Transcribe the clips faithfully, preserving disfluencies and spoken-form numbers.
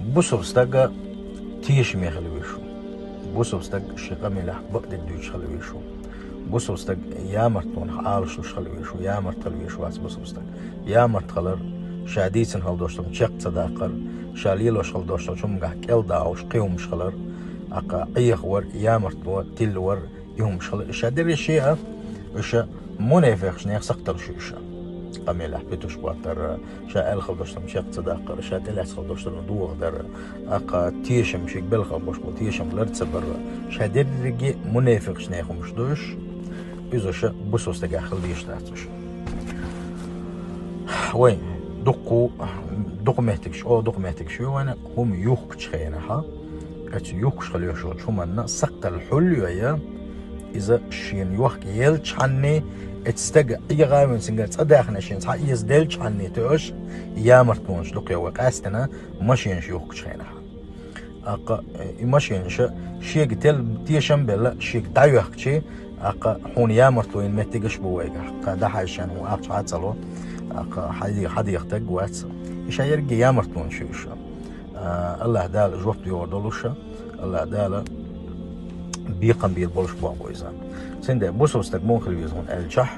Бусалба стаг тешаме хила везаш ва. Бусалба стаг ший къамелехь бакъдерг дуьйцуш хила везаш ва. Бусалба стаг ямартлонах Ӏалашлуш хила везаш ва, ямарта хила везаш вац бусалба стаг. Ямарта хилар, ша дийцина хила долчун чекх ца даккхар, ша лелош хила долчун хӀумангахь кӀелдагӀуш кхин хӀумаш хилар, тӀаккха Ӏехавар, ямартло, тилла вар, и хӀумаш хила, ша дерриш а, уьш мунафикъашна сакхталаш ю уьш. Къамелехь петуш боттар, ша аьлла хила долчун чекх ца даккхар, ша тӀелаьцна хила долчун дохадар, тӀаккха тешам, шийга белхал бош бу тешам лар ца бар, ша дерриге мунафикъашна хӀумаш ду уьш, иза ша бусалба стагехь хила дезаш дац уьш. Вай, дуккха, дукха меттигаш, о, дукха меттигаш ю вайна, хӀума юхкучу хенахь, оцу юхкуш хила йиш йолчу хӀуманна сакхталла хьулйо я, иза шена йохка елчхьанний, оцу стага Ӏеха а вина, цуьнгара цӀа даьхна шена цхьа эза делчхьанний тоьаш, ямартлонаш дукха я вай къаьстина, машенаш юхкучу хенахь. ТӀаккха, э, и машенаш шега тел-, тешам а белла, шега дӀайоьхкичи, тӀаккха хьуна ямартло йина меттигаш а бу вайгахь. Кхин дӀахьаьжча хьуна ахча хьа а ца ло, тӀаккха хьан де-, хьан деха стаг а вац. И ша ерриге ямартлонаш ю уьш. А, АллахӀ Дала жоп доьхур долуш, АллахӀ Дала бекхам бийр болуш бохь бу иза. Цундела бусалба стаг муха хила веза хьуна аьлчахь,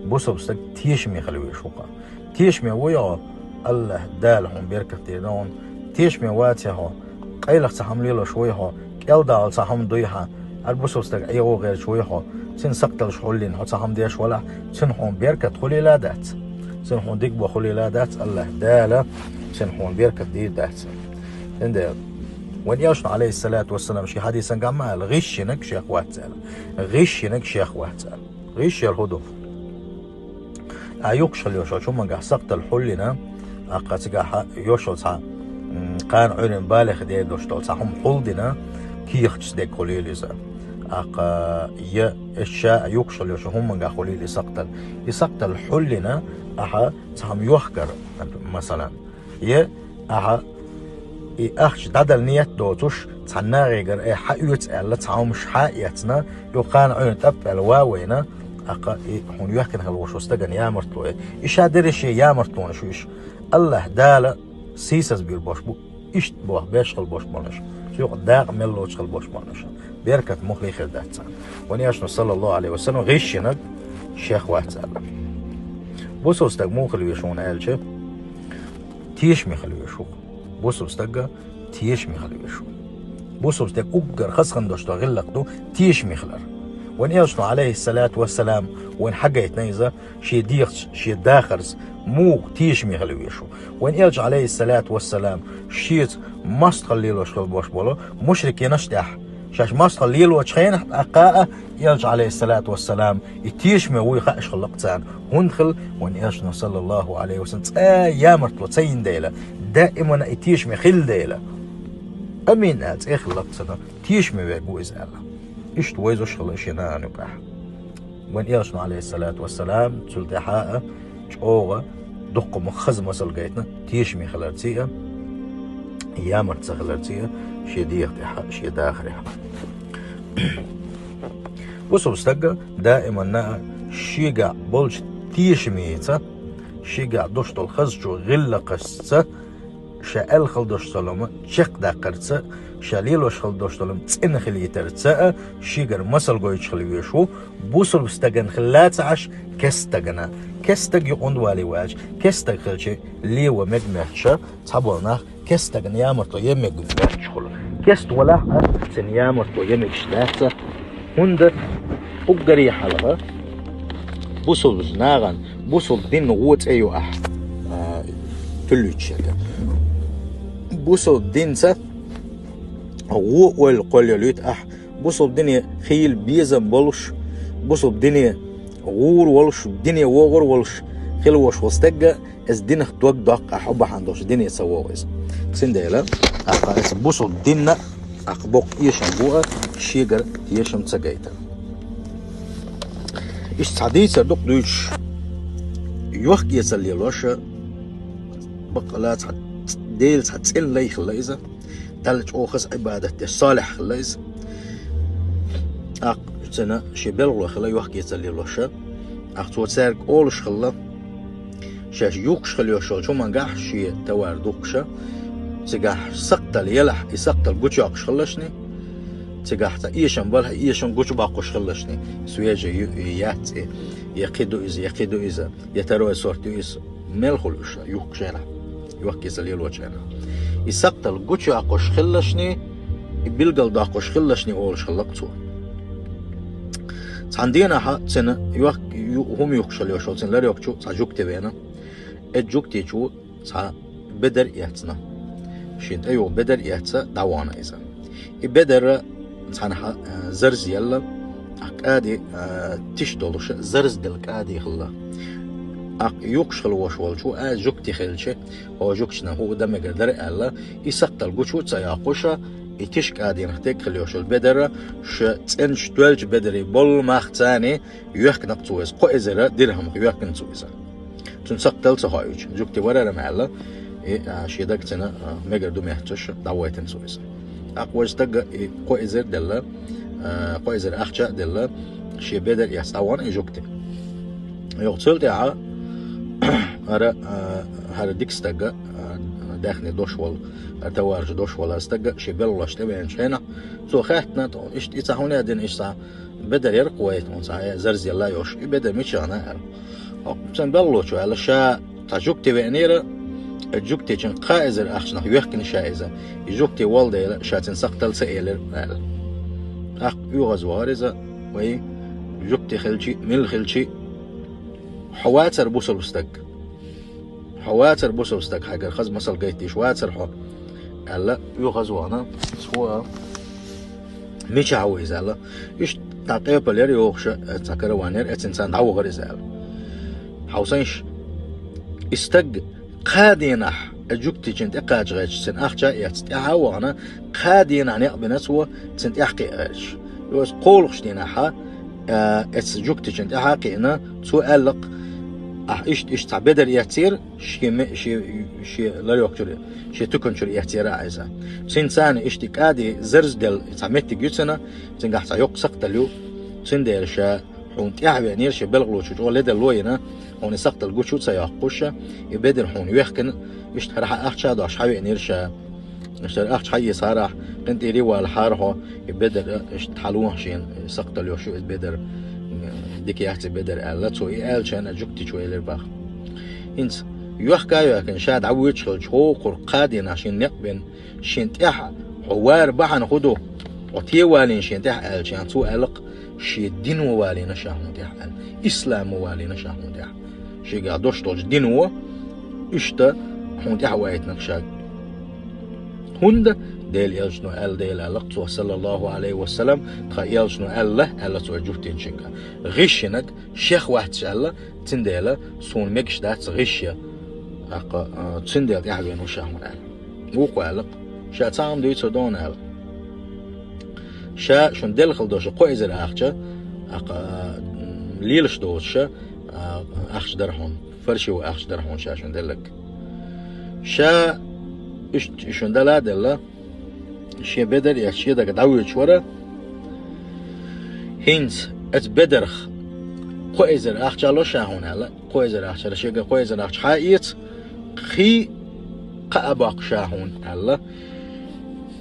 бусалба стаг тешаме хила везаш ву-кх. Тешаме вуй хьо, АллахӀ Дала хьуна беркат дийр ду хьуна. Тешаме вацахь хьо, къайлаха цхьа хӀума лелош вуй хьо, кӀелдахьал цхьа хӀума дуй хьан, хӀара бусалба стаг Ӏехо гӀерташ вуй хьо, цуьнан сакхталаш хьулйина хьо цхьа хӀума деш валахь, цуьнан хьуна беркат хуьлийла а дац. Цуьнан хьуна дика бо хуьлийла а дац, АллахӀ Дала цуьнан хьуна беркат дийр дац. Цундела вайн элчано, Ӏалайхиссалату вассалам, шен хьадисан тӀехь ма аьлла, гӀишлинарг шех вац аьлла. ГӀишлинарг шех вац аьлла. ГӀишло хӀун ду? Ахь юхкуш хила йиш йолчу хӀумангахь сакхталла хьулйина, тӀаккха цигахь йиш йолу цхьа, м, кхана Ӏуьйранна балех дер долуш долу цхьа хӀума хьулдина, кехаташ дерг хуьлийла иза. ТӀаккха я, эшша а юхкуш хила йиш йолчу хӀумангахь хуьлийла и сакхталла. И сакхталла хьулйина, ахьа цхьа хӀума йохкар, масалан, я ахьа и ахча дӀадала нийят доцуш, цхьа нахе гара, э, хьаоьцу аьлла, цхьа хӀумаш хьа а эцна, юха кхана Ӏуьйранна тӀап аьлла ван вайна, тӀаккха и хьуна йоьхкина хила волуш волу стагана ямартло я. И ша дерриш а ямартлонаш ю уьш. АллахӀ Дала сийсаз бийр болуш бу, иштта боху беш хила болуш болуш, цу юкъа дакъа мел лоцуш хила болуш болуш. Беркат муххале хир дац царна. Вайн элчано, саллаллаху Ӏалайхи ва саллам, гӀишлинарг шех вац аьлла. Бусалба стаг муха хила веза хьуна аьлча, тешаме хила веза хьуна. Бусалба стаг тешаме хила веза хьуна. Бусалба стаг уггар хаза хила долуш долу гӀиллакх ду тешаме хилар. Вайн элчано, Ӏалайхиссалату вассалам, вайна хьагайтина иза, шен дегӀаца, шен дахарца муха тешаме хила веза хьуна. Вайн элча, Ӏалайхиссалату вассалам, шеца мостагӀалла лелош хила болуш болу мушрикинаш тӀехь. Шаьш мостагӀалла лелочу хенахь тӀаккха а элча, Ӏалайхиссалату вассалам, и тешаме вуй хууш хилла-кх царна. ХӀунда хила, вайн элчано, саллаллаху Ӏалайхи ва саллам, цкъа а ямартло ца йина дела, даимана и тешаме хилла дела. Амин аьлла цӀе хилла-кх царна, тешаме верг ву иза аьлла. Иштта вайзаш хилла шен нахана юкъахь. Вайн элчано, Ӏалайхиссалату вассалам, цул тӀаьхьа а чӀогӀа дуккха ма хаза масал гайтина тешаме хиларций а, ямарта ца хиларций а, шен дегӀа тӀехь а, шен дахарехь а. Бусалба стаг даиманна а шегахь болчу тешамеца, шегахь долуш долу хазачу гӀиллакхашца, ша аьлла хила долуш долу хӀума чекхдаккхарца, ша лелош хила долуш долу хӀума цӀена хилийтарца а шегара масал гойтуш хила везаш ву, бусалба стагана хилла ца Ӏаш, кест стагана. Кест стаг юкъа хӀунда валий ваьлча, кест стаг хилча, лен ван мега моьттуш, цхьаболу нах кест стагана ямартло ян мега моьттуш хуьлу. Кест валахь а, цуьнан ямартло ян мегаш дац а, хӀунда уггаре хьалха бусалба нахана, бусалба динна вон цӀе ю ахь, а, туьллуьйтуш ерг. Бусалба динца вон ойла кхоллалуьйту ахь, бусалба дине хийла безам болуш, бусалба дине гӀур волуш, дине вогӀур волуш хила волуш волу стаг а, иза динах дог доккху ахь, хьо бахьана долуш дине ца вогӀу иза. Цундела, тӀаккха иза бусалба динна, тӀаккха боккха эшам бу а, шегара эшам ца гайтар. Иштта цхьа дийцар дукха дуьйцуш, йохк-эцар лелош, баккъала цхьа Делан цхьа цӀена лай хилла иза, Далла чӀогӀа хаза Ӏибадат деш, салихь хилла иза. ТӀаккха цуьнан шен белхало хилла йохк-эцар лелош. ТӀаккха цо цаьрга олуш хилла, шаьш юхкуш хила йиш йолчу хӀумангахь шен товар духкуш, Цигахь сакхтал елахь, и сакхтал гучуйоккхуш хилалаш, цигахь цхьа эшам балахь, и эшам гучубаккхуш хилалаш, свежий ю и яц и, я кхин ду иза, я кхин ду иза, я второй сорт ю иза, мел хуьлу уьш юхкучу хенахь, йохкийца лелочу хенахь. И сакхтал гучуйоккхуш хилалаш, и билгалдоккхуш хилалаш олуш хилла-кх цо. Цхьана дийнахь цуьнан йохк-, ю-, хӀума юхкуш хилла йолчу цуьнан ларйоккхучу цхьа жугти веана. Оцу жугтичо цхьа бедар эцна. Шен тӀе йогӀу бедар эцна, дӀавахана иза. И бедар цхьанхьа, а, зарз елла, а, кӀади, а, тиша долуш, зарз делла кӀади хилла. ТӀаккха юхкуш хилла волуш волчо, а, жугти хилча, хьо жугтичунна хӀуъа дан мегар дара аьлла, и сакхтал гучу ца йоккхуш, и тиша кӀадинах дерг хилла йолуш йолу бедар, ша цӀеначу тоьллачу бедарийн болу мах царна йоьхкина-кх цо иза, кхо эзар дирхӀамах йоьхкина цо иза. Цуьнан сакхтал ца хоуьйтуш, жугти вара-м аьлла, и, а, шен даг цуьнан, а, мегар ду моьттуш, дӀавойтина цо иза. ТӀаккха вайн стага и кхо эзар а делла, а, кхо эзар ахча а делла, шен бедар эцна дӀавахана и жугти. Юха цул тӀаьхьа хӀара, а, хӀара дика стага, а, даьхни долуш волу, хӀара товараш долуш волу стага шен белхалошна тӀевеанчу хенахь, цо хаьттина, иштта и цхьа хӀунда дина, иштта цхьа бедар яра-кх вай, хӀунда цхьа зарз елла йолуш, и бедар мичахь ю аьлла. ХӀокху цуьнан белхалочо аьлла, ша цхьа жугти веанера, и жугтичунна кхаа эзар ахчанах йоьхкина ша иза, и жугти волу дела, ша цуьнан сакхтал ца элира аьлла. ТӀаккха оьгӀазвахара иза, вай, жугти хилча а, мила хилча а, хьо вацара бусалба стаг. Хьо вацара бусалба стаг, хьайгара хаза масал гайта дезаш вацара хьо, аьлла, оьгӀазвахана, цо а, мичахь ву иза аьлла. Иштта цхьа къепал яра йогӀуш, цхьа караван яра, эцна царна дӀавахара иза аьлла. Хьовсийша, и стаг кхаа дийнахь, и жугтичунна тӀе кхача гӀерташ, цуьнан ахча а эцна, тӀаьхьа а вахана, кхаа дийнахь некъ бина цо, цуьнан тӀаьхьа кхиа гӀерташ. Оцу кхоалгӀачу дийнахьа, а, эцу жугтичунна тӀаьхьа а кхиъна, цо аьлла-кх, ахь иштта, иштта цхьа бедар эцнера, шен ме-, шен, шен ларйоккхучуьра, шен туьканчуьра эцнера ахь иза. Цуьнан царна иштта кӀади зарз делла цхьа меттиг ю цуьнан, цуьнгахь цхьа йоккха сакхтал ю, цундела ша хьуна тӀаьхьа веанера шен белхалочо чӀогӀа ледарло йина, хьуна и сакхтал гучу ца йоккхуш, и бедар хьуна йоьхкина, иштта хӀара хьан ахча а дош хьан веанера ша. Иштта ахча хьан эцахьара ахь, къинтӀера валахьара хьо, и бедар а, иштта хьан лохьа шена, сакхтал йолуш ю иза бедар, дика яц и бедар аьлла, цо и аьллачу хенахь жугтичо элира боху. ХӀинца йоьхка а йоьхкина, ша дӀавоьдуш хилча, хӀокхура кхаа дийнахь шена некъ бина, шена тӀаьхьа хьо вар бахьана хӀун ду? Хьо тӀе валийна шена тӀаьхьа аьллачу хенахь, цо аьлла-кх, шен дино валийна ша хьуна тӀаьхьа аьлла. Исламо валийна ша хьуна тӀаьхьа. Шегахь долуш долчу дино, иштта хьуна тӀаьхьа вайтина-кх ша. ХӀунда? Делан элчано аьлла, Дела аьлла-кх цо, саллаллаху Ӏалайхи ва саллам, тхан элчано аьлла, аьлла цо жугтичуьнга. ГӀиш йинарг шех вац аьлла, цундела суна мегаш дац гӀиш ян. ТӀаккха, а, цундела тӀаьхьа веана ву ша хьуна аьлла. Вукхо аьлла-кх, ша цхьа хӀума дуьйцур ду хьуна аьлла. Ша шуна делла хилла долуш кхо эзар ахча, тӀаккха, а, лелаш доцуш, а, ахча дара хьуна, фальшивый ахча дара хьуна ша шуна делларг. Ша иштта шуна дала а делла, шен бедар эцна шен дага дӀавоьдуш вара. ХӀинца оцу бедарх кхо эзар ахча ло ша хьуна аьлла, кхо эзар ахча, шега кхо эзар ахча хьан эца, кхин кхаъ а боккху ша хьуна аьлла.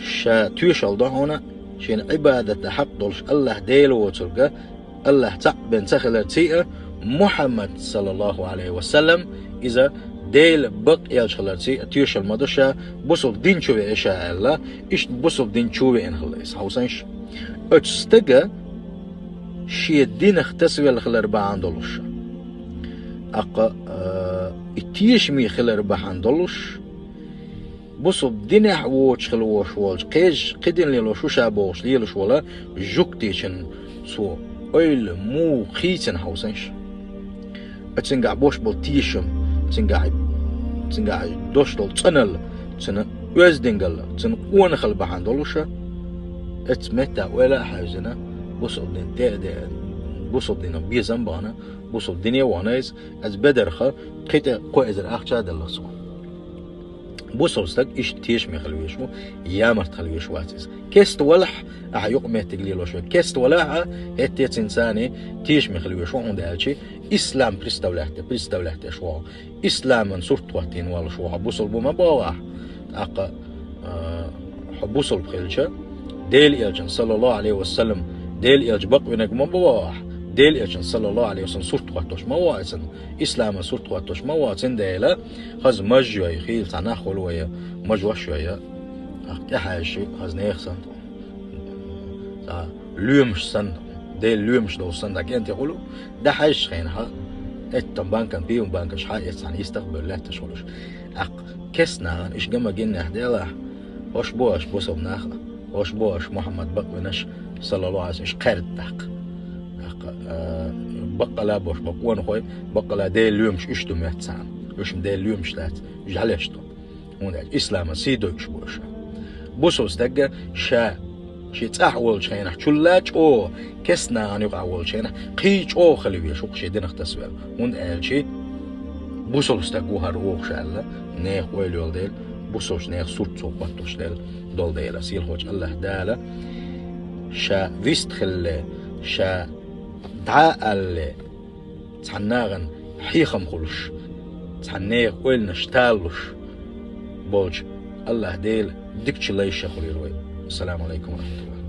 Ша тоьшалла до хьуна, шена Ӏибадат дан хьакъ долуш АллахӀ Дела воцург, АллахӀ цхьаъ бен ца хиларций а, Мухьаммад, саллаллаху Ӏалайхи ва саллам, иза Делан бакъ элча хиларций а тоьшалла ма до ша, бусалба дин чу веа ша аьлла, иштта бусалба дин чу веана хилла иза, хьовсийша. Оцу стага шен динах тасавелла хилар бахьана долуш, тӀаккха, а, и тешаме хилар бахьана долуш, бусалба динехь воцуш хилла волуш волчу, кхечу кхин дин лелош ву ша бохуш лелаш волу жугтичун цо ойла муха хийцина, хьовсийша. Цуьнгахь бош болу тешам, цуьнгахь, цуьнгахь дош долу цӀаналла, цуьнан оьздангалла, цуьнан къонахалла бахьана долуш, оцу метта ойла а хьаьвзина, бусалба дин тӀе а де-, бусалба динах безам а бахана, бусалба дине а вахана иза, оцу бедарх кхин тӀе кхо эзар ахча а делла цо. Бусалба стаг иштта тешаме хила везаш ву, ямарта хила везаш вац иза. Кеста валахь, ахьа юкъаметтиг лелош верг. Кеста валахь а, хӀетте а цуьнан царна тешаме хила везаш ву, хӀунда аьлча ислам представлять де, представлять деш ву хьо. Исламан сурт хӀоттийна волуш ву хьо. Бусалба ву ма боху ахь. ТӀаккха А, хьо бусалба хилча, Делан Элчан, саллаллаху Ӏалайхи ва саллам, Делан Элча бакъвинарг ма бу ваха, Делан Элчан, саллаллаху Ӏалайхи ва саллам, сурт хӀоттош ма ваха цун, ислама сурт хӀоттош ма ваха цун дела, хаза маж йой, хийла цхьа нах хуьлу вай, маж вош йой, ахь тӀехьаьжча, хаза нехан санна, цхьа лоьмаш санна, Делан лоьмаш долуш санна, дӀа кӀентий хуьлу, дӀахьаьжча хенахь, эттам банкан, пиван банкаш хьа эцна йистах а бевлла лаьтташ хуьлуш. ТӀаккха кестнахана иштта ган ма гиннехь делахь, хӀорш бу аша бусалба нах а, хӀорш бу аша Мухьаммад бакъвинарш, саллаллаху Ӏалайхи ва саллам, уьш кхаьрда тӀаккха. ТӀаккха, а, баккъала бош бакъонахой, баккъала Делан лоьмаш уьш ду моьтту царна. Уьш-м Делан лоьмаш дац, уьш жӀаьлеш ду. ХӀунда аьлча ислама сий дойуш бу уьш. Бусалба стага ша шен цӀахь волчу хенахь чулла чӀогӀа, кестнахана юкъахь волчу хенахь кхин чӀогӀа хила везаш ву шен динах тасавелла. ХӀунда аьлча бусалба стаг ву хӀара вогӀуш аьлла, нехан ойла йолу дела, бусалбачу нехан сурт цо хӀоттош дела долу дела. Сийлахьчу АллахӀ Дала ша вист хилале, ша дӀа а алале, цхьана нахана хьехам хуьлуш, цхьана нехан ойланаш талалуш болчу АллахӀ Дела дикачу лайша хуьлийла вай. Ассаламу Ӏалайкум ва рахьматуллахӀ.